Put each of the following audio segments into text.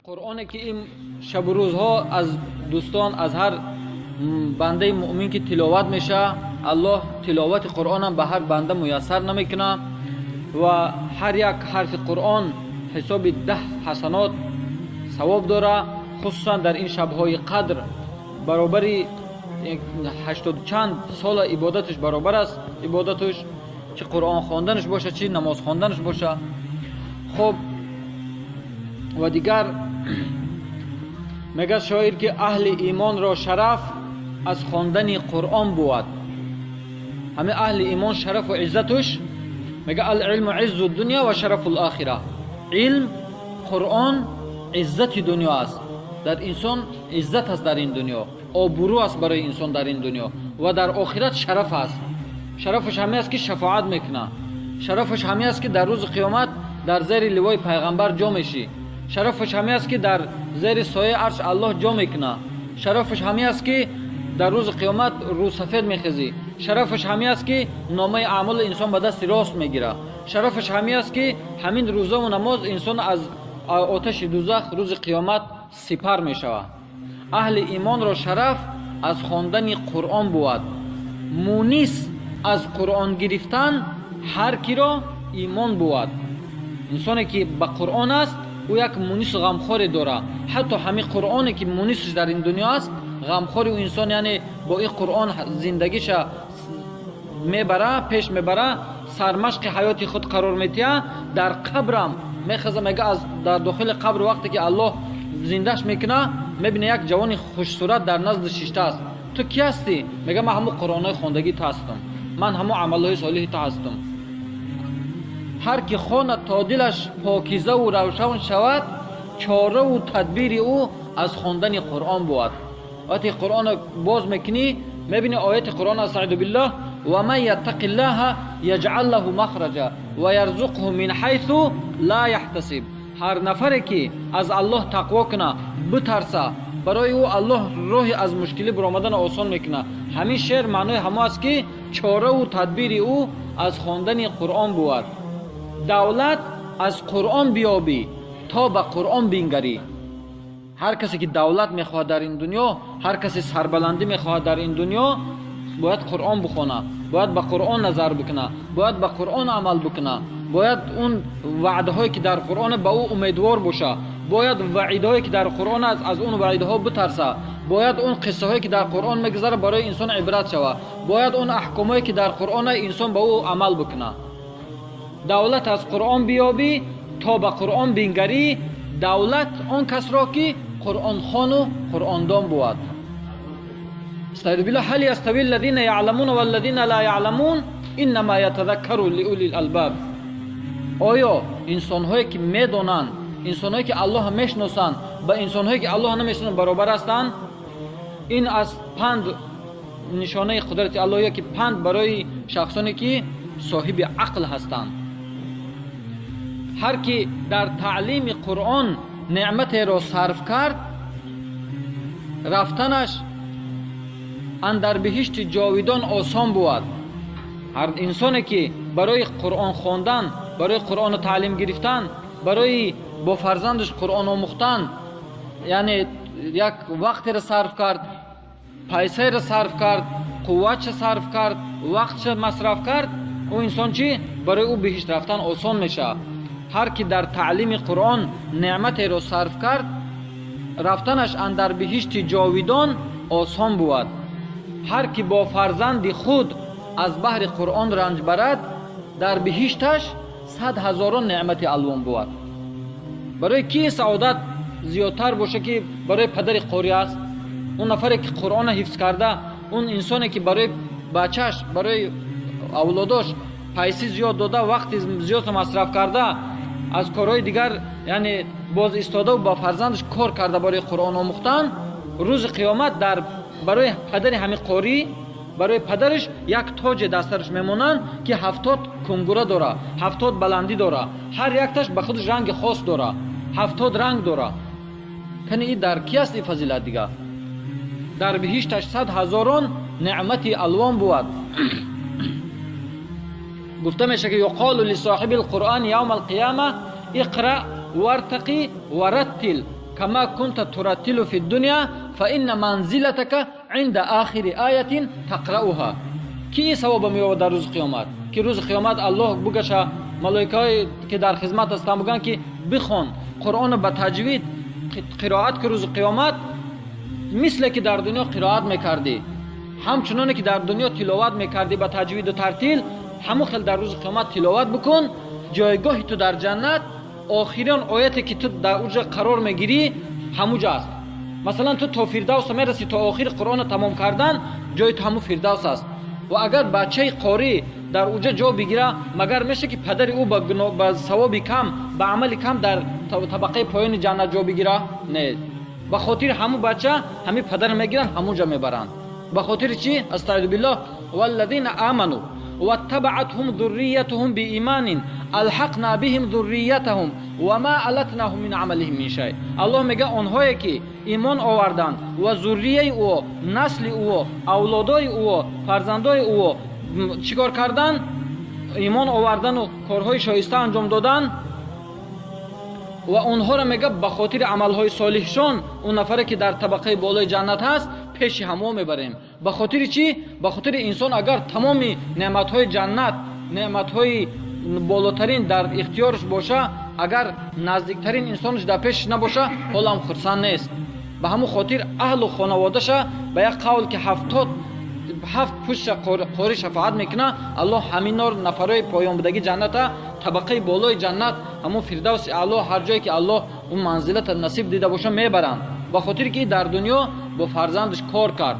Қуръоне ки ин шабу рӯзҳо аз дӯстон, аз ҳар бандаи муъмин ки тиловат мешавад, Аллоҳ тиловати Қуръонам ба ҳар банда муяссар намекунад ва ҳар як ҳарфи Қуръон ҳисоби 10 ҳасанот савоб дорад, хусусан дар ин шабҳои қадр баробари 80 чанд сола ибодаташ баробар аст. Ибодаташ чӣ Қуръон хонданаш боша, чӣ намоз хонданаш боша. Хуб, ва дигар мегӯяд шоир ки аҳли имонро шараф аз хондани Қуръон бувад. Ҳамин аҳли имон шарафу иззатуш, мегӯяд ал-илму иззу дунё ва шарафу л-охира. Илм, Қуръон иззати дунё аст. Дар инсон иззат аст дар ин дунё, обрӯ аст барои инсон дар ин дунё ва дар охират шараф аст. Шарафаш ҳамин аст ки шафоат мекунад. Шарафаш ҳамин аст ки дар рӯзи қиёмат дар зери ливои пайғамбар ҷо мешӣ. Шарафаш ҳамин аст ки дар зери сояи арш Аллоҳ ҷо мекунад. Шарафаш ҳамин аст ки дар рӯзи қиёмат рӯсафед мехезӣ. Шарафаш ҳамин аст ки номаи аъмоли инсон ба дасти рост мегирад. Шарафаш ҳамин аст ки ҳамин рӯзаву намоз инсон аз оташи дузах рӯзи қиёмат сипар мешавад. Аҳли имонро шараф аз хондани Қуръон бувад. Мунис аз Қуръон гирифтан ҳар киро имон бувад. Инсоне ки ба Қуръон аст, ӯ як мунису ғамхоре дорад. Ҳатто ҳамин Қуръоне ки мунисаш дар ин дунё аст, ғамхори ӯ инсон, яъне бо ин Қуръон зиндагиша мебара, пеш мебара, сармашқи ҳаёти худ қарор медиҳад. Дар қабрам мехеза, мега аз дар дохили қабр вақте ки Аллоҳ зиндаш мекунад, мебина як ҷавони хушсурат дар назди шишта аст. Ту кӣ ҳастӣ? Мега ман ҳамун қуръонҳои хондагии ту ҳастам, ман ҳамун амалҳои солиҳи ту ҳастам. Ҳар ки хонад то дилаш покизаву равшан шавад, чораву тадбири ӯ аз хондани Қуръон бувад. Вақте Қуръонро боз мекунӣ, мебинӣ ояти Қуръон астаизу биллаҳ: ва ман яттақиллаҳа яҷъал лаҳу махраҷа ва ярзуқҳу мин ҳайсу ла яҳтасиб. Ҳар нафаре ки аз Аллоҳ тақво кунад, битарса, барои ӯ Аллоҳ роҳи аз мушкилӣ баромаданро осон мекунад. Ҳамин шеър маънои ҳамо аст ки чораву тадбири ӯ аз хондани Қуръон бувад. Давлат аз Қуръон биёбӣ то ба Қуръон бингарӣ. Ҳар касе ки давлат мехоҳад дар ин дунё, ҳар касе сарбаландӣ мехоҳад дар ин дунё, бояд Қуръон бихонад, бояд ба Қуръон назар бикунад, бояд ба Қуръон амал бикунад, бояд он ваъдаҳое ки дар Қуръон ба ӯ умедвор бошад, бояд ваъидаҳое ки дар Қуръон аст аз он ваъидаҳо битарсад, бояд он қиссаҳое ки дар Қуръон мегузарад барои инсон ибрат шавад, бояд он аҳкомҳое ки дар Қуръон инсон ба ӯ амал бикунад. Давлат аз Қуръон биёбӣ то ба Қуръон бингарӣ. Давлат он касро ки қуръонхону қуръондон бувад. Астаизу биллаҳ: ҳал ястави аллазина яъламуна валлазина ла яъламун иннама ятазаккару лиулил албаб. Оё инсонҳое ки медонанд, инсонҳое ки Аллоҳро мешиносанд ба инсонҳое ки Аллоҳро намешиносанд баробар ҳастанд? Ин аз панд нишонаи қудрати Аллоҳ, ки панд барои шахсоне ки соҳиби ақл ҳастанд. Ҳар ки дар таълими Қуръон неъматеро сарф кард, рафтанаш андар биҳишти ҷовидон осон бувад. Ҳар инсоне ки барои Қуръон хондан, барои Қуръонро таълим гирифтан, барои бо фарзандаш Қуръон омӯхтан, яъне як вақтеро сарф кард, пайсаеро сарф кард, қувватша сарф кард, вақтша масраф кард, ӯ инсон чӣ? Барои ӯ биҳишт рафтан осон мешавад. Ҳар ки дар таълими Қуръон неъматеро сарф кард, рафтанаш андар биҳишти ҷовидон осон бувад. Ҳар ки бо фарзанди худ аз баҳри Қуръон ранҷ барад, дар биҳишташ 100 ҳазорон неъмати алвон бувад. Барои ки саодат зиёдтар боша ки барои падари қорӣ аст, он нафаре ки Қуръонро ҳифз карда, он инсоне ки барои бачааш, барои авлодош пайси зиёд дода, вақти зиёдро масраф карда, аз корҳои дигар яъне боз истодаву ба фарзандаш кор карда барои Қуръон омӯхтан, рӯзи қиёмат дар барои падари ҳамин қорӣ, барои падараш як тоҷе дастараш мемонанд ки 70 кунгура дора, 70 баландӣ дора, ҳар якташ ба худаш ранги хос дора, 70 ранг дора. Кани и дар ки аст и фазилат дига? Дар биҳишташ 100 ҳазорон неъмати алвон бувад. Гуфта мешавад ки юқолу лисоҳиби лқуръон явма алқияма иқра вартақи вараттил. كما كنت ترتل في الدنيا فإن منزلتك عند آخر آية تقرأها. کی ثواب می‌یابد در روز قیامت؟ که روز قیامت الله بگشه ملائکه که در خدمت هستند بگن که بخوان قرآن به تجوید قرائت که روز قیامت مثل که در دنیا قرائت میکردی، همچنان که در دنیا تلاوت میکردی به تجوید و ترتیل، همون خیل در روز قیامت تلاوت بکن. جایگاه تو در جنت آخرین آیتی که تو در اونجا قرار میگیری همونجا است. مثلا تو تا فردوس میرسی، تا آخر قرآن تمام کردن جای تو همون فردوس است. و اگر بچه قاری در اونجا جا بگیره، مگر میشه که پدر او با ثواب کم، با عمل کم در طبقه پایین جنت جا بگیره؟ نه. به خاطر همون بچه همین پدر میگیرن همونجا میبرن. به خاطر چی؟ استعیذ بالله والذین آمنوا واتبعتهم ذریتهم بإیمان الحقنا بهم ذریتهم وما ألتناهم من عملهم من شیء. الله میگه آنهایی که ایمان آوردند و ذریه او، نسل او، اولادای او، فرزندای او چیکار کردن؟ ایمان آوردن و کارهای شایسته انجام دادن و اونها را میگه به خاطر عملهای صالحشان اون نفره که در طبقه بالای جنت هست پیش همو میبریم. به خاطر چی؟ به خاطر انسان اگر تمام نعمتهای جنت، نعمتهای بالاترین در اختیارش باشه، اگر نزدیکترین انسانش در پیش نباشه حالا هم خرسند نیست. به همون خاطر اهل و خانواده‌ش به یک قول که 77 پشت قاری شفاعت میکنه، الله همین نفرای پایان بودگی جنت، طبقه بالای جنت، همون فردوس اعلی، هر جایی که الله اون منزلت نصیب دیده باشه میبرند. به خاطر که در دنیا با فرزندش کار کرد.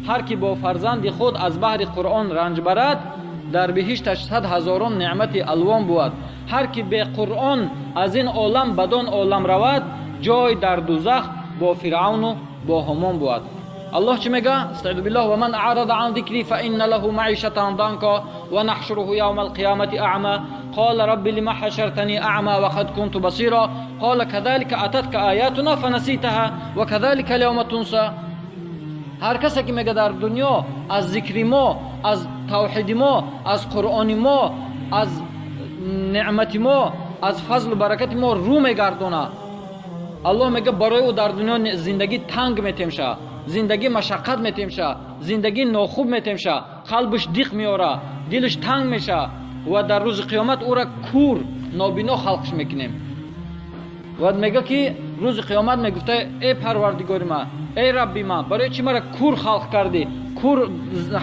هر کی با فرزند خود از بحر قرآن رنج برد، در بهشتش 100,000 نعمت الوان بود. هر کی به قرآن از این عالم بدان عالم رود، جای در دوزخ با فرعون و با هامان بود. الله چی میگه؟ استعذ بالله و من اعرض عن ذکری فإن له معیشة ضنکا و نحشره یوم القیامة اعمى قال رب لما حشرتنی اعمى وقد كنت بصیرا قال كذلك اتتك آیاتنا فنسیتها وكذلك اليوم تنسى. هر کسی که میگه در دنیا از ذکر ما، از توحید ما، از قرآن ما، از نعمت ما، از فضل و برکت ما رو میگردونه، الله میگه برای او در دنیا زندگی تنگ میتیمشه، زندگی مشقت میتیمشه، زندگی ناخوب میتیمشه، قلبش دیق میاره، دلش تنگ میشه و در روز قیامت او را کور نابینا خلقش میکنیم. و میگه که روز قیامت میگفته ای پروردگار ما، ای ربی ما، برای چی مرا کور خلق کردی، کور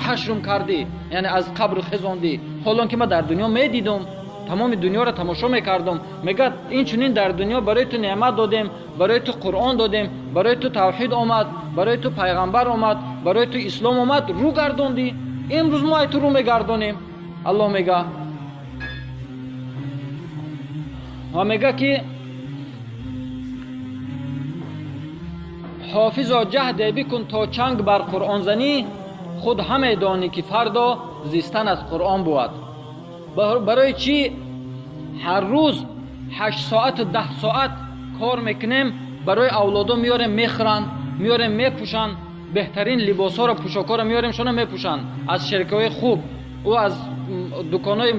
حشرم کردی، یعنی از قبر خزاندی، حالا که من در دنیا میدیدم، تمام دنیا را تماشا میکردم. میگه این چنین در دنیا برای تو نعمت دادیم، برای تو قرآن دادیم، برای تو توحید آمد، برای تو پیغمبر آمد، برای تو اسلام آمد، رو گردوندی، امروز ما تو رو میگردونیم. الله میگه و میگه که حافظا جهد بکن تا چنگ بر قرآن زنی، خود همه دانی که فردا زیستن از قرآن بود. برای چی هر روز 8 ساعت و 10 ساعت کار میکنیم، برای اولادا میاریم میخرن، میاریم میپوشن، بهترین لباس ها را، پوشاک ها را میاریم شونه میپوشن، از شرکت خوب او از دکان های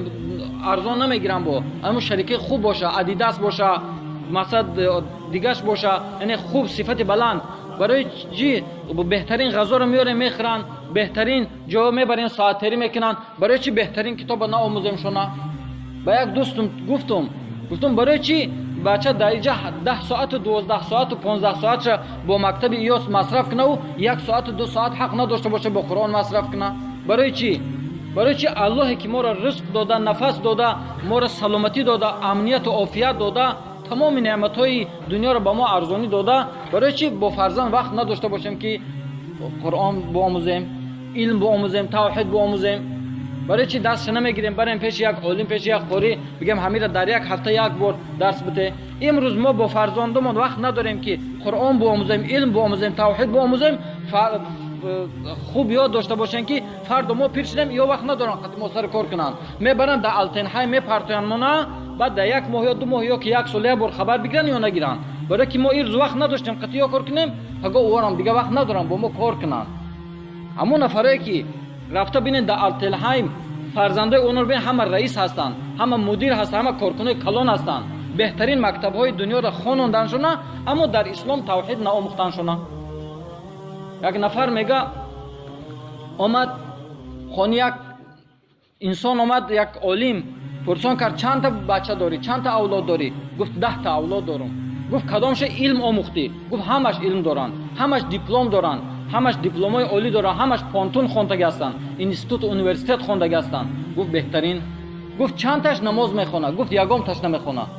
ارزان نمیگیرن، با اما شرکت خوب باشه، ادیداس باشه، مثلا دیگش باشه، یعنی خوب صفت بلند. برای چی بهترین غذا رو میاریم میخرن، بهترین جا میبرین ساعت تری میکنن، برای چی بهترین کتاب نآموزیم شونه؟ با یک دوستم گفتم برای چی بچه در اینجا 10 ساعت و 12 ساعت و 15 ساعت با مکتب ایاس مصرف کنه و 1 ساعت و 2 ساعت حق نداشته باشه با قرآن مصرف کنه؟ برای چی؟ برای چی الله که ما را رزق داده، نفس داده، ما را سلامتی داده، امنیت و عافیت داده، تمام نعمت‌های دنیا را به ما ارزانی داده، برای چی با فرزند وقت نداشته باشیم که قرآن بیاموزیم، علم بیاموزیم، توحید بیاموزیم؟ برای چی دست نمیگیریم بریم پیش یک عالم، پیش یک قاری، بگیم همین را در یک هفته یک بار درس بده؟ امروز ما با فرزندمون وقت نداریم که قرآن بیاموزیم، علم بیاموزیم، توحید بیاموزیم. خوب یاد داشته باشین که فردا ما پیر شدیم یا وقت ندارن قد ما سر کار کنن، میبرن در التنهای میپرتوین مونه، بعد در 1 ماه یا 2 ماه یا که 1 سال یک بار خبر بگیرن یا نگیرن. برای که ما ایرز وقت نداشتیم قطعی کار کنیم، پگاه اوارم دیگه وقت ندارن با ما کار کنن. همون نفرایی که رفته بینن در التنهایم فرزندای اونور بین همه رئیس هستن، همه مدیر هستن، همه کارکنای کلان هستن. беҳтарин мактабҳои дунёро хононданшона, аммо дар ислом тавҳид наомӯхтаншона. Як нафар мега омад хони як инсон омад, як олим пурсон кард: чандта бача дорӣ, чандта авлод дорӣ? Гуфт: 10та авлод дорум. Гуфт: кадомша илм омӯхтӣ? Гуфт: ҳамаш илм доранд, ҳамаш диплом доранд, ҳамаш дипломҳои олӣ доранд, ҳамаш понтун хондаги ҳастанд, институт университет хондаги ҳастанд. Гуфт: беҳтарин. Гуфт: чандташ намоз мехонад? Гуфт: ягомташ намехонад.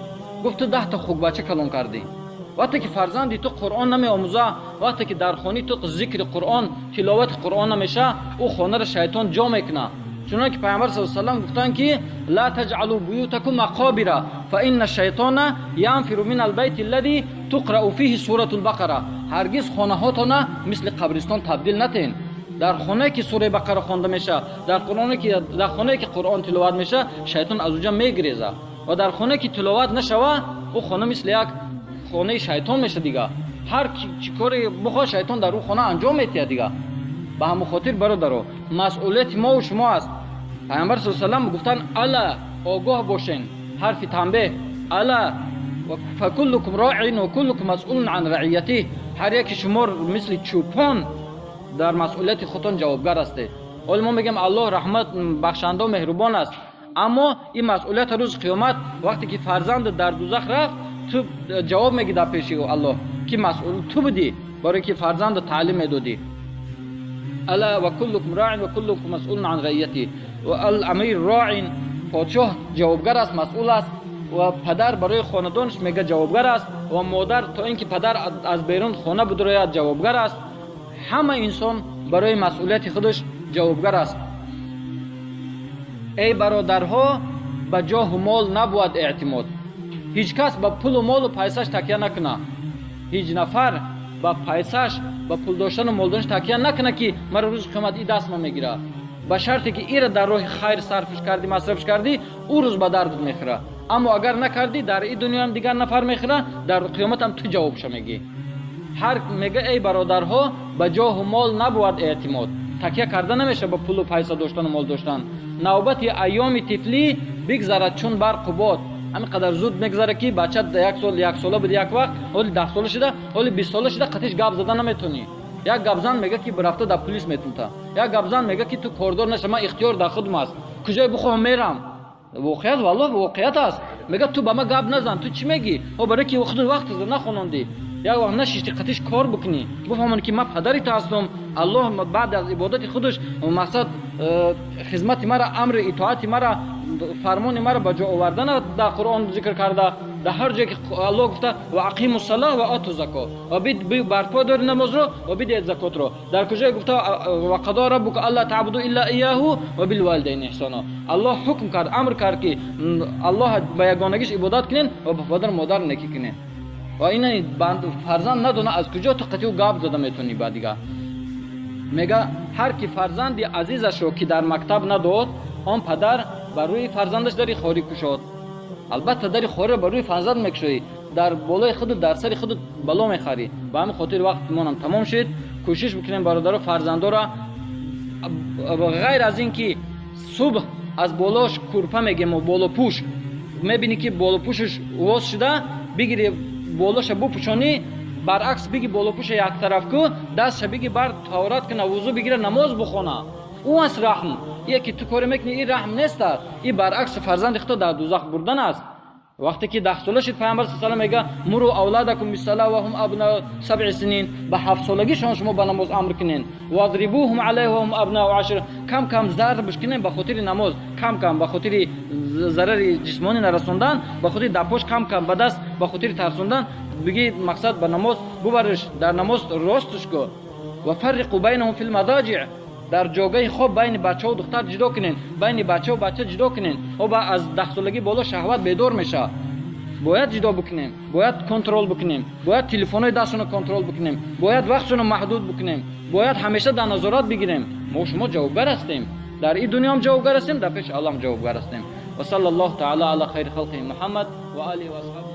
Гуфт: ту 10та хукбача калон кардӣ. Вақте ки фарзанди ту Қуръон намеомӯза, вақте ки дар хони ту зикри Қуръон, тиловати Қуръон намеша, ӯ хонаро шайтон ҷо мекунад. Чунон ки Пайғамбар саллаллоҳу алайҳи васаллам гуфтанд ки ла таҷъалу буютакум мақобира фа инна шайтона янфиру мин албайти аллади туқрау фиҳи суратул бақара. Ҳаргиз хонаҳотона мисли қабристон табдил натен. Дар хонае ки сураи Бақара хонда мешавад, дар хонае ки Қуръон тиловат мешавад, шайтон аз уҷа мегирезад. Ва дар хонае ки тиловат нашавад, ӯ хона мисли як хонаи шайтон мешавад дига. Ҳар чӣ коре бихоҳад, шайтон дар ӯ хона анҷом метиҳад дига. Ба ҳамон хотир бародаро, масъулияти мову шумо аст. Пайғамбар саллаллоҳу алайҳи васаллам гуфтанд: ала, огоҳ бошен, ҳарфи танбеҳ, ала факуллукум роин ва куллукум масъулун ан раиятиҳ. Ҳар яке шумо мисли чӯпон дар масъулияти худтон ҷавобгар ҳастед. Ҳоло мо мегӯем Аллоҳ раҳмат бахшанда меҳрубон аст, аммо ин масъулият рӯзи қиёмат вақте ки фарзанд дар дузах рафт, ту ҷавоб мегӣ дар пеши Аллоҳ ки масъул ту будӣ, барои ки фарзандро таълим медодӣ. Ала ва куллукум роин ва куллукум масъулун ан раиятиҳ. Ва ал-амир роин, подшоҳ ҷавобгар аст, масъул аст, ва падар барои хонадонаш мега ҷавобгар аст, ва модар то ин ки падар аз берун хона бидрояд ҷавобгар аст. Ҳама инсон барои масъулияти худаш ҷавобгар аст. Эй бародарҳо, ба ҷоҳу мол набояд эътимод. Ҳеҷ кас ба пулу молу пайсаш такя накунад. Ҳеҷ нафар ба пайсаш, ба пул доштану мол доштан такя накунад, ки маро рӯзи қиёмат и дастма мегирад. Ба шарте ки ира дар роҳи хайр сарфш кардӣ, масрафш кардӣ, ӯ рӯз ба дардат мехӯрад. Аммо агар накардӣ, дар и дунёам дигар нафар мехӯрад, дар қиёматам ту ҷавобша мегӣ. Ҳар мега: эй бародарҳо, ба ҷоҳу мол набояд эътимод. Такя карда намешавад ба пулу пайса доштану мол доштан. Навбати айёми тифлӣ бигзарад чун барқу бод. Ҳамин қадар зуд мегзарад ки бача як сола буд як вақт, ҳоли 10 сола шуда, ҳоли 20 сола шуда, қатиш гап зада наметонӣ. Як гапзан мега ки рафта дар пулис метунта. Як гапзан мега ки ту кордор наша, ман ихтиёр дар худам аст, куҷое бихоҳам мерам. Воқеият, валлоҳ воқеият аст. Мега ту ба ман гап назан, ту чӣ мегӣ? О, барои ки худ вақт нахонондӣ, як вақт нашишти қатиш кор бикунӣ, бифаҳмонӣ ки ман падари ту ҳастам. Аллоҳ баъд аз ибодати худаш мақсад хизмати мара, амри итоати мара, фармони мара ба ҷо овардана дар Қуръон зикр карда. Дар ҳар ҷое ки Аллоҳ гуфта ва ақиму салоҳ ва ату зако, ва барпо дори намозро ва бидиҳед закотро. Дар куҷое гуфта ва қадо раббука алла таъбуду илла ияҳу ва билвалидайни иҳсона. Аллоҳ ҳукм кард, амр кард ки Аллоҳ ба ягонагиш ибодат кунен ва ба падар модар некӣ кунен. Ва ина фарзанд надона аз куҷо ту қатиу гап зада метавонӣ. Ба дигар мега ҳар ки фарзанди азизашро ки дар мактаб надод, он падар бар рӯи фарзандаш дари хорӣ кушод. Албатта дари хориро бар рӯи фарзанд мекушоӣ, дар болои худу дар сари худу бало мехарӣ. Ба ҳамин хотир вақтмонам тамом шуд. Кӯшиш бикунем бародаро, фарзандора ғайр аз ин ки субҳ аз болош курпа мегем, болопӯш мебинӣ ки болопӯшаш воз шуда, бигири болоша бупӯшонӣ, баръакс биги болопӯша яктараф ку, дастша биги бар таҳорат куна, вузӯ бигира, намоз бухона. Ӯ аст раҳм. Ие ки ту коре мекунӣ, ин раҳм нест аст, ин баръакс фарзанди худо дар дузах бурдан аст. Вақте ки 10 сола шуд, Пайғамбар саллаллоҳу алайҳи васаллам мега муру авладакум биссалоҳ ва ҳум абнау сабъи синин. Ба 7 солагишон шумо ба намоз амр кунен. Вадрибуҳум алайҳи ва ҳум абнау ашр. Кам кам зарбш кунен ба хотири намоз, кам кам ба хотири зарари ҷисмонӣ нарасондан, ба хотири дапош кам кам ба даст, ба хотири тарсондан, биги мақсад ба намоз бубариш, дар намоз ростш ку. Ва фарриқу байнаҳум фил мадоҷиъ. Дар ҷогаи хоб байни бачаву духтар ҷудо кунен, байни бачаву бача ҷудо кунен. О, аз 10 солагӣ боло шаҳват бедор мешавад. Бояд ҷудо бикунем, бояд контрол бикунем, бояд телефонҳои дастшонро контрол бикунем, бояд вақтшонро маҳдуд бикунем, бояд ҳамеша дар назорат бигирем. Мо шумо ҷавобгар ҳастем. Дар ин дунёам ҷавобгар ҳастем, дар пеши Аллоҳам ҷавобгар ҳастем. Ва саллаллоҳу таала ала хайри халқи Муҳаммад ва алиҳи ва асҳабиҳи.